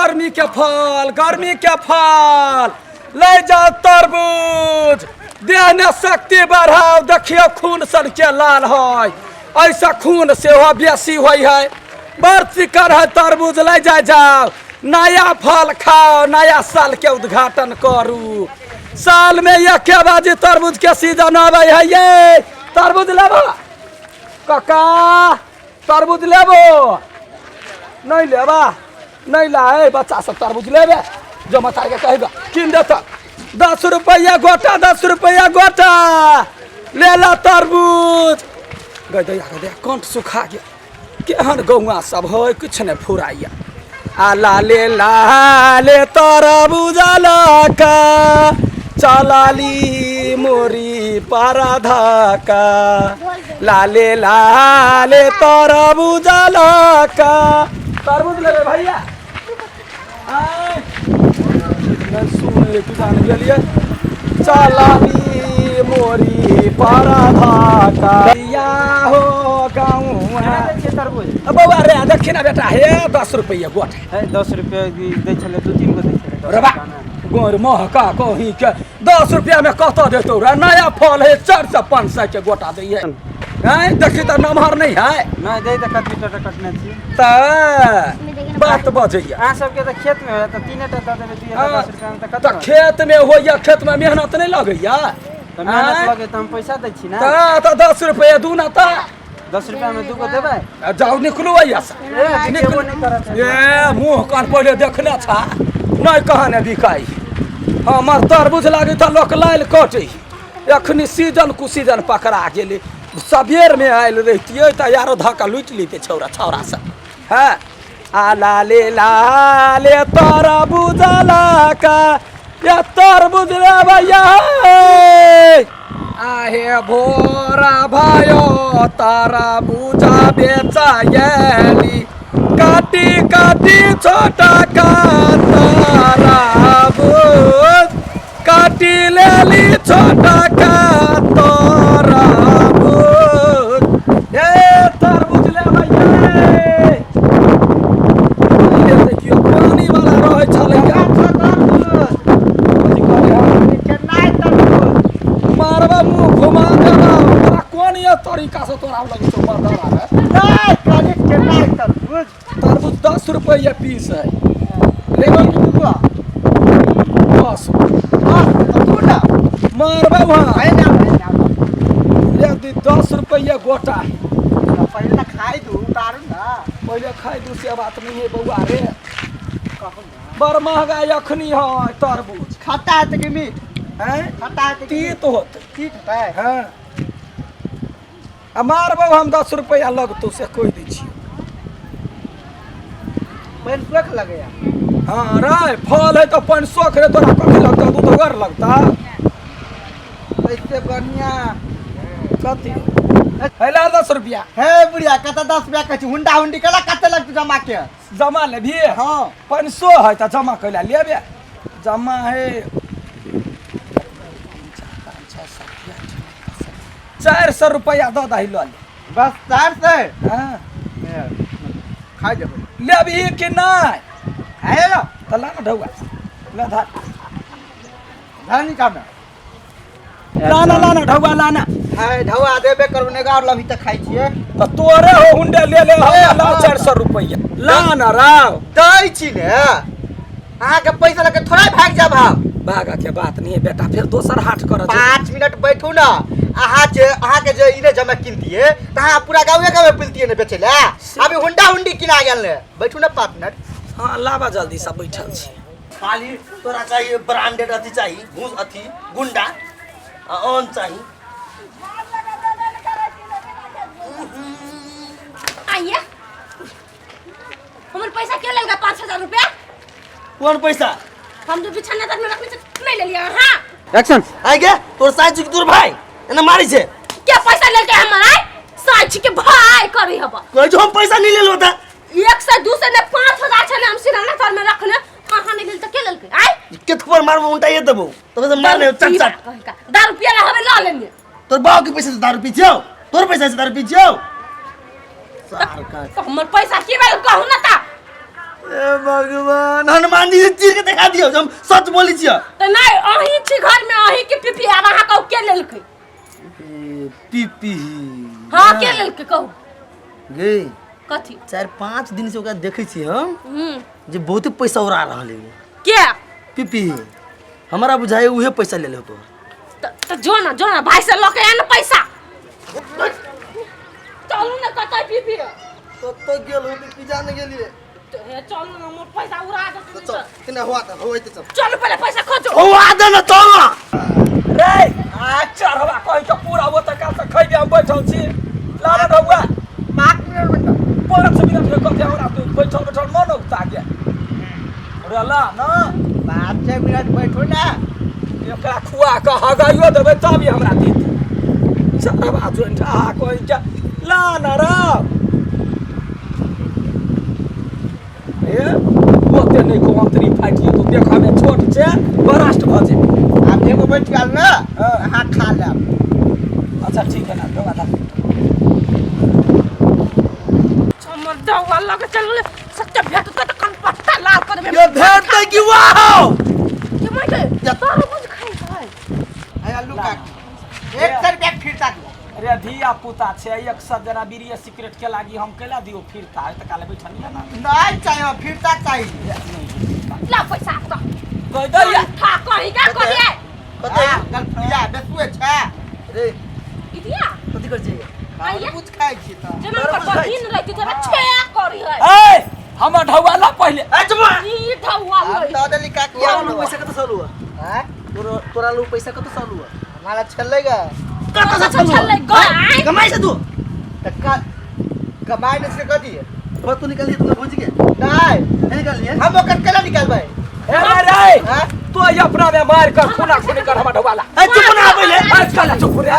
गर्मी के फल, गर्मी के फल ले जाओ तरबूज, देह में शक्ति बढ़ाओ। देखियो खून सन के लाल है, ऐसा खून सेहो बेसी होइ है। बड़ चिकन है तरबूज, ले जाए जाओ, नया फल खाओ, नया साल के उद्घाटन करू। साल में एके बाजी तरबूज के सीजन आबै है। ये तरबूज लेबो काका? तरबूज लेबो? नहीं लेबा? नहीं लाए बच्चा सब तरबूज लेबे? जो मतार के कहेगा किन देता। 10 रुपया गोटा, 10 रुपया गोटा ले ला तरबूज। गई दैया गई दैया, कंठ सुखा गया। केहन गौआ सब है, किछु नहि फुराइया। आ लाले लाले तरबूज लका चलाली मोरी पारा धक्का, लाले लाले तरबूज लका। तरबूज लेबै भैया? आय। नहि सुन ले, तू जान गेलियै। चलाली मोरी पारा धक्का या हो गाँव। तरबूज बौआ रे, देखी ना बेटा, हे 10 रुपैआ गोट है। 10 रुपया दै छलै, दू तीन गो दै छलै दस रे बा रुपया मे। गोर महका कहीं के 10 रुपया में कतऽ देतौ रे? नया फल है, 400 500 के गोटा दैये। हैं, देखी तऽ नमहर नहीं है। नहि दै तऽ कतबी टटा कटने छी। तऽ बात बजैया। अहाँ सबके तऽ खेतमे होइए तऽ तीने टा दऽ देबै दुइए टा। हाँ। 10 रुपया मे तऽ तऽ कतऽ खेत में होइया, खेत में मेहनत नहीं लगैया? तऽ मेहनत आँय? लगे तऽ हम पैसा दै छी ने। तऽ 10 रुपया दू ना तऽ। 10 रुपया मे दूगो देबै? आ जाउ, निकलू अइया से। ए, बिकेबो नहि करत। ए, मुँह कान पहिले देखने छा नहि? कहाँ ने बिकाइ हमर तरबूज लागै तऽ लोक लाइल कटै। एखनी सीजन कुसीजन पकड़ा गेलै। सबेरमे आयल रहितियै तऽ आरो धक्का लुटि लितै छौड़ा छौड़ा सब। हँ, आ लाले लाले तरबूज लका ये तरबूज रे भैया। आहे भोरा भयो तरबूजा बेचायली, काटी काटी छोटा का तरबूज, काटी लेली छोटा का तरबूज। ए तरबूज ले भैया। देखियौ, पानी वाला रहै छलै। कथी कहलियै? मारबा, मुँह घुमा देबा तोरा। कोन ये तरीका से तोरा लगे छौ मर्दाना रे? तरबूज 10 रुपये पीस है। लेबै कि दूगो? 10 मारबा वहाँ ले, 10 रुपये गोटा है। पहिले खाइ दू, उतारू ना। पहिले खाइ दू से बात नहीं है बौआ रे, बड़ महंगा अखनी है तरबूज। खट्टा हेतै कि मीठ? हैं? खट्टा हेतै कि तीत होतै। तीत हेतै? हाँ, आ मारबौ हम, 10 रुपया लगतौ से कहि दै छियौ। पानि सोख लगैया। हाँ रे, फल है तऽ पानि सोख रे, तोरा कथी लगतौ? दूधगर लगता। ऐसे बढ़िया कथी है? 10 रुपया। हे बुढ़िया, कतऽ 10 रुपया कहै छी? हुंडा हुंडी केला कते लगतै जमा के? जमा लेबही? हाँ। 500 है तऽ जमा कैला लेबे? जमा है 400 रुपया दऽ दही, लऽ ले। बस 400? हाँ। खाइ जेबै। लेबही कि नहि? खाइ लो। तऽ ला ना ढौआ, ला धर। धनी काम। लाना, लाना ढौआ लाना। है ढौआ देबे करू ने, और लभी तऽ खाइ छियै। तऽ तोरे हो हुंडे, ले ले हमरा। ला, 400 रुपया ला ना राव। दै छी ने अहाँके पैसा लऽ के थोड़ा भागि जाब हम। भागा के बात नहीं है बेटा, फिर दोसर हाट कर। 5 मिनट बैठू ना। अहाँ जे अहाँके जे ई ने जमा किनतियै तऽ अहाँ पूरा गाँवे गाँवे पिलतियै ने बेचै लए। अभी हुंडा हुंडी किना गेल ने। बैठू ने 5 मिनट। हाँ, लाबा जल्दी, सब बैठल छी। खाली तोरा चाहिए ब्रांडेड अथी चाही, घूस अथी गुंडा आ ऑन चाही। आइए, हमर पैसा के लेलका 5000 रुपया? कोन पैसा? हम जो बिछाना तर में रखने से नहीं ले लिया। हाँ। एक्शन। आइ गे, तोर साइज के तोर भाई एना मारै छै। के पैसा लेलके हमर? आइ साइज के भाई करी हबा। कहै छौ हम पैसा नहीं लेलो त। एक से दू से नहीं, 5000 छले हम सिराना तर में रखने। अहाँ नहीं लेल त के लेलके आइ? के थप्पड़ मारबो, उल्टा ये देबो तबे से मारने चट चट। दारू पियला हवे ल लेने। तोर बाप के पैसा से दारू पी छियौ? तोर पैसा से दारू पी छियौ? सार का तो हमर पैसा की भेल कहू ना ता। ए भगवान, हनुमान जी से चीर के देखा दियो, हम सच बोली छियो। तऽ नहि, अहीं छी घर में, अहीं के पीपी आब अहाँ कहू के लेलकै? पीपी। हाँ, के लेलकै कहू? गे। कथी? 4-5 दिन से ओकरा देखै छी हम हम्म जे बहुते पैसा उड़ा रहल है। के? पीपी। हमरा बुझाइ उहे पैसा ले लेतो। तऽ जो ना, जो ना, भाई से लऽ के आ ना पैसा। चलू ना, कतऽ पीपी? कतऽ गेल हो पीपी, जाने गेलिए। हे चलू ना, मोर पैसा उड़ा देतै। चल केना हुआ त होइते चल। चलू, पहिले पैसा खोजू। हुआ दे ना, चल ना। रे आ चढ़वा कहि के पूरा ओतऽ काल से खैबे, हम बैठल छी। लाल रहुआ। 5 मिनट बैठो। 5 मिनट में कथे हमरा तू बैठल बैठल मन उगता गेल रे, ला ना। 5 मिनट बैठो ना। एकरा खुआ कऽ हगाइयो देबै तब ई हमरा देत। चढ़वा जोइंठा कहि के ला ना रे। ए ओते नहि को अंतरी फाटि जेतौ, देखऽ मे छोट छै, बरास्ट भऽ जेतै। आब एगो बैठ गेल ना। हाँ। अहाँ खा लेब। अच्छा ठीक है ना, ढोगा दा। हमर दवा लगे चल, सत्य भेट त कन पत्ता लाल कर देबै। यो भेटतै कि वाह। के माय के तरबूज खाइ है। आया लू काकी, 100 रुपया फिरता दिया। अरे धिया पुता छै, एक सौ जना बीड़ी सिगरेट के लागी हम केला दियो फिरता है? तऽ काले बैठल ना। नहीं चाहिए, फिरता चाहिए। ला पैसा त। कहि दैया। ठा कहि का कहिए। कतै? गलफुलिया बेसुए छै। रे। इदिया। कथि कर छै? आइए। कुछ खाइ छी तऽ। जेना ओकर बहिन रहती जरा छे करी है। ए हमर ढौआ ला पहिले। ए चुप। ई ढौआ आब लई। दऽ देली काकी। तोरा लू पैसा कत साल हुआ? आँय? तोरा तोरा लू पैसा कत साल हुआ? हमारा छलै गा। कत से छल? छलै गय? कमाई से तू? तऽ कमाइ नहि से कथी? बस तू निकाल लिया तुमने भौजी के? नहीं। नहीं निकाल लिया? हम ओकर केना निकालबै? ए रे रे। आँय? तो ई अपना में मार कर खूना खूनी कर हमर ढौआ ला। ए चुप ना पहिले। आज काला चुप रे,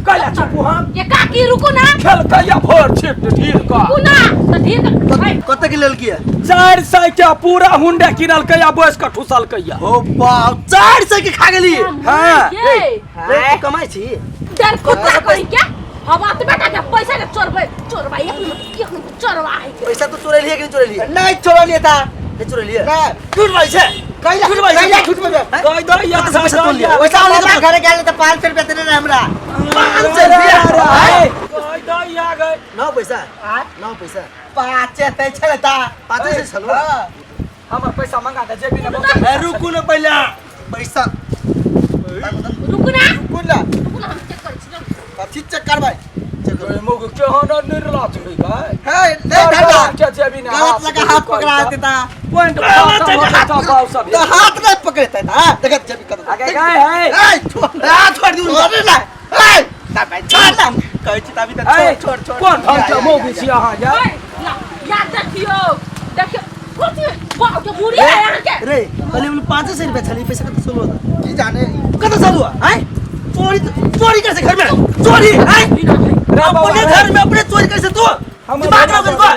काला चुप हम। ये काकी रुकू ना। खेल कहिया भोर छिट ढील का। रुकू ना तऽ ढील। कत के लेल किया? 400 के पूरा हुंडा किनल कहिया, बैस के ठुसल कहिया। ओ बाप, 400 के खा गेली? हाँ। ये रे तू कमाई छी? डर कुत्ता करी क्या हम आते बेटा के पैसा के चोरबै, चोरबै, एक नंबर, एक नंबर चोरबा है। पैसा तो चोरेलिए कि नहीं चोरेलिए? नहीं चोरलिए ता। नहीं चोरेलिए? नहीं। झूठ बोलै छै। कैला झूठ बोलै छै। कैला झूठ बोलै? कहि दैया। कतऽ से पैसा तोड़ लिया? वैसा मामा घरे गेल तऽ 500 रुपया देने रहे हमरा। 500 रुपया? कहि दैया गए। ना पैसा। आँय? ना पैसा। पाँचे तै छलै ता। पाँचे सए छलौ? हाँ। हमर पैसा मंगा दे जेबी ने। ए रुकू न पहिले पैसा। रुकू ना। रुकू ना। रुकू ना, हम चेक करै छी ना। कथी चेक करबै? मुग केहन निर्लाज होइ गए। हे नहीं धरला। के जेबी ने। गलत लगा हाथ पकड़ा देता। पॉइंट सब। तो हाथ नहीं पकड़ते ना, देखत जेबी कर। आगे गए है। ए छोड़। आ छोड़ दिउ। छोड़ ना, ए ता भाई छोड़ ना, कहै छी ताबी त। ए, छोड़ छोड़ छोड़। कोन ढंग के मौगी छी अहाँ यार? ओए, ला याद देखियो, देखियो कथी बाप के मुड़ी है यहाँ के। रे पहिले बोलू 500 रुपया छली, पैसा कत साल हुआ? की जाने। कत साल हुआ? आय चोरी चोरी कैसे घर में चोरी? आय रे बाबा, अपने रे। घर में अपने चोरी कैसे तू? हमर दिमाग ना बाबा। गलबा।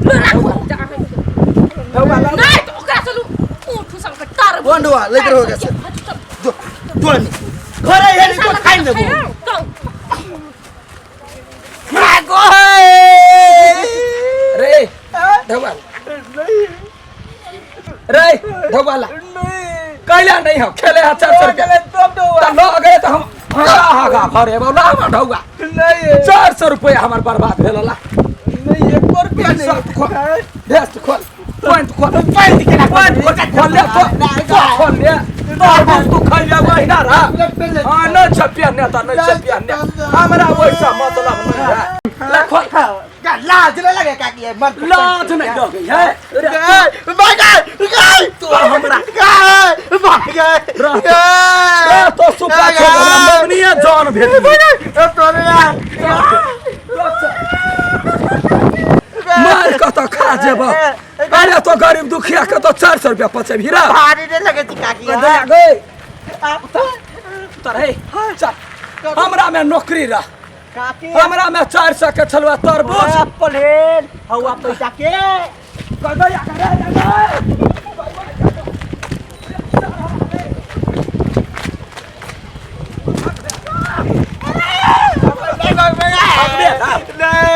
लो राखू जा अहाँ के। ढौआ ला। नहीं तो ओकरा चलू उठू सब के तार। कौन ढौआ? लेकर हो गया से। जो जो नहीं घर है नहीं तो खाइ देबो। रे ढौआ रे, ढौआ ला। कैला नहीं हो खेले है 400 रुपया त ल गए त हम हगा हगा भरे बोला हमर ढौआ। नहीं। 400 रुपया हमर बर्बाद भेल ला। नहीं, एक रुपया नहीं। शर्ट खोल, भेस्ट खोल, पैंट खोल, पैंट केना पैंट खोल, खोल ले तो तो खोल ले तरबूज तू खैले वहिना रह। हाँ, नहीं छै पहने त नहीं छै पहने, हमरा वैसा मतलब नहीं है। ला खोल। लाज नहीं लगे काकी मन? लाज नहीं लगे है रे? भाग गए गए। तो हमरा गए, भाग गए। रह रे तो सुपा छोड़, हमरा मगनिया जान भेट। मार कत खा जेब। अरे तो गरीब दुखिया के तो 400 रुपया पचेबही रे? भारी नहीं लगे छी काकी। दया गए उतर हे, चल, हमरा में नौकरी रह। काकी। हमरा में 400 के छलुआ तरबूज। प्लेन हवा पैसा के। कह दया करे रे।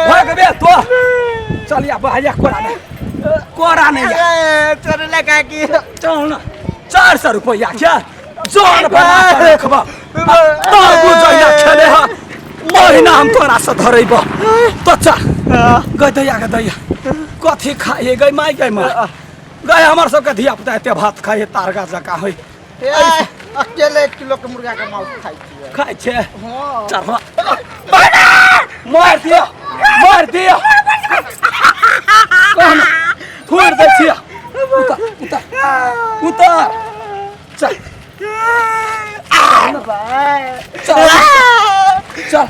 भगबे तो चलिया बहलिया कोरा में। कोरा नहीं ए, चोरी लगा की चल ना 400 रुपया क्या जान बना के रखबा तरबूज जहिया खेले हा महीना हम तोरा से धरेब तो चल गई दैया के दैया कथी खाइए गई माई गई माई गई हमर सबके धिया पुता एते भात खाइए तारगा जकाँ होइ ए, अकेले 1 किलो के मुर्गा के मांस खाइ छियै। खाइ छै। हाँ। चढ़वा मार दिया, मार दिया, कहना थोड़ दै छियै। उतर उतर उतर, चल चल चल।